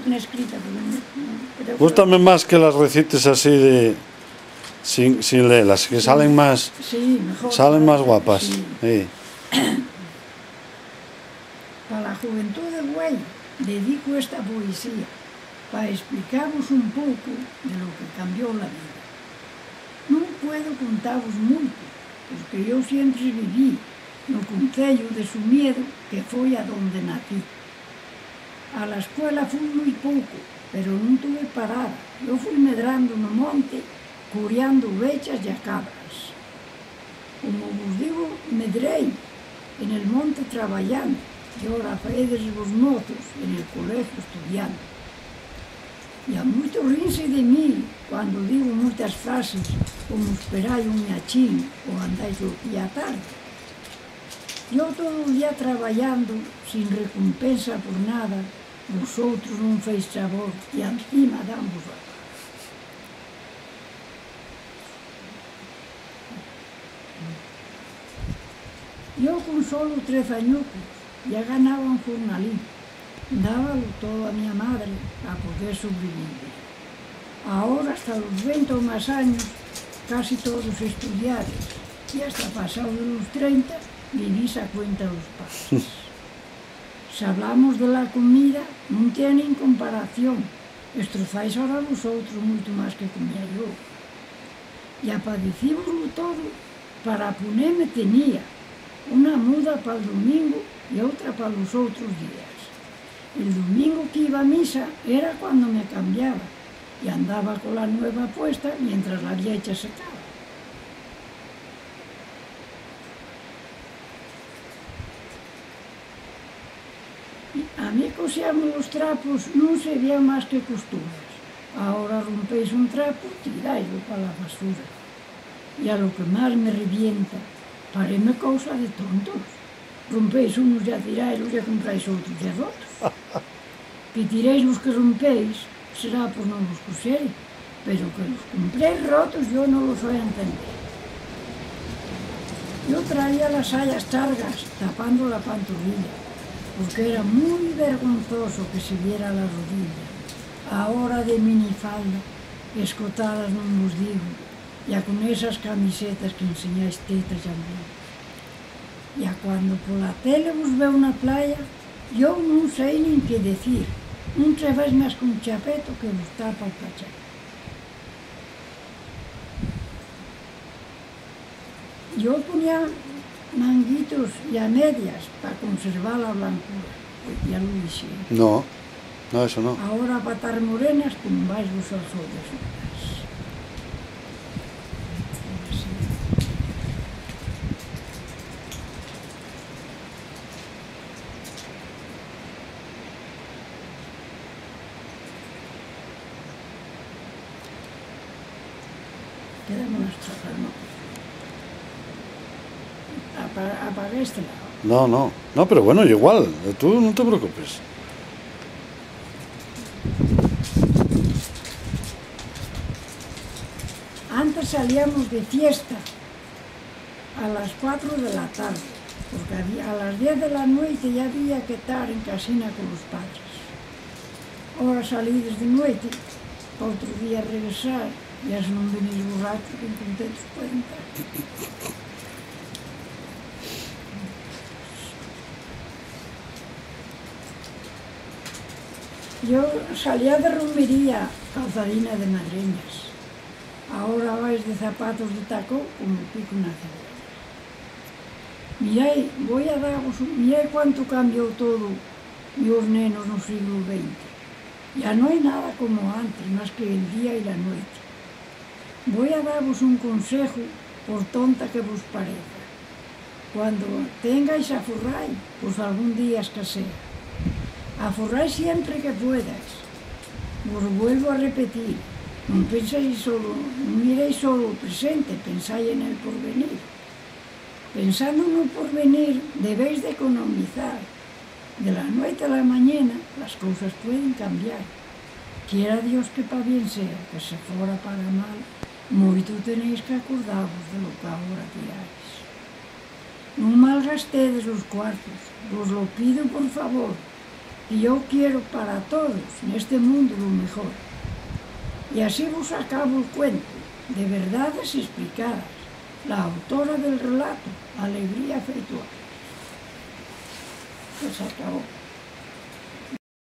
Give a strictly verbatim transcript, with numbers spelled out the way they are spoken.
Una escrita, pero no, no, creo que... Gústame más que las recites así de, sin, sin leelas, que salen más, sí, mejor, salen más guapas. Sí. Sí. Pa la juventú de güei, dedico esta poesía pa esplicavos un poco de lo que cambió la vida. Nun puedo contavos mucho, porque yo siempre viví no conceyu de Sumiedo, que foi adonde nací. A la escuela fui mui poco, pero nun tuve parada. Yo fui medrando no monte, curiando ovechas ya cabras. Como vos digo, medrei en el monte trabayando, y ahora faedes vos mozos en el colegio estudiando. Ya muitos rinse de mí cuando digo muitas frases, como "esperai un miachín" o "andáis loquía tarde". Yo todo el día trabayando, sin recompensa por nada, vosotros nun feis favor, y encima danvos la paga. Yo con solo trez añucos ya ganaba un jornalín, dábalo todo a mi madre pa poder sobrevivir. Ahora, hasta los venti o más años, casi todos estudiades, y hasta pasado de los trenta, vivís a cuenta los padres. S'hablamos de la comida, nun tienen comparación, estrozáis ahora vosotros mucho más que comía yo. Ya pa dicívoslo todo, para poneme tenía una muda pal domingo y otra pa los otros días. El domingo que iba a misa era cuando me cambiaba y andaba con la nueva puesta mientras la viecha secaba. A mí cosíame los trapos, nun se veía más que costuras. Ahora rompéis un trapu, tiráislo pa la basura. Y a lo que más me revienta, pareme cousa de tontos. Rompéis unos ya tiráislos, ya compráis otros ya rotos. Que tiréis los que rompéis, será por non los coser, pero que los compréis rotos, yo no los voy a entender. Yo traía las sayas chargas tapando la pantorrilla, porque era muy vergonzoso que se viera la rodilla. Ahora de minifalda, escotadas non vos digo, ya con esas camisetas que enseñáis tetas y ombligo. Ya cuando pola tele vos veo na playa, yo nun sei nin qué decir, nun trabaes más con chapeto que vos tapa el pachá. Yo ponía manguitos y a medias pa conservar la blancura. Pues ya lo dixi. No, no, eso no. Ahora pa tar morenas, tumbáisvos al sol de sus pés. Quedamos nuestra calma. Apa-, apagué este lado. No, no. No, pero bueno, igual, tú no te preocupes. Antes salíamos de fiesta a las cuatro de la tarde, porque había, a las diez de la nueite ya había que tar en casina con los padres. Ahora salides de nueite, pa otro día regresar, ya si non venís borrachos, bien contentos pueden tar. Yo salía de romería, calzadina de madreñas. Ahora vais de zapatos de tacón como pico na cebolla. Mirai, voi a davos un, mirai cuánto cambió todo, ños nenos, no siglo venti. Ya no hai nada como antes, más que el día y la nueite. Voi a davos un consejo, por tonta que vos pareza. Cuando tengáis aforrai, pos algún día escasea. Aforrai siempre que puedas. Vos vuelvo a repetir, non penséis solo, non miréis solo o presente, pensái en el porvenir. Pensando no porvenir, debéis d'economizar. De la nueite a la mañana, las cousas pueden cambiar. Quiera Dios que pa bien sea, que se fora para mal, moito tenéis qu'acordavos de lo qu'agora tiráis. Nun malgastedes los cuartos, vos lo pido por favor. Y yo quiero para todos neste mundu lo mejor. Y así vos acabo el cuento de Verdades Explicadas, la autora del relato, Alegría Feituá. Pues acabó.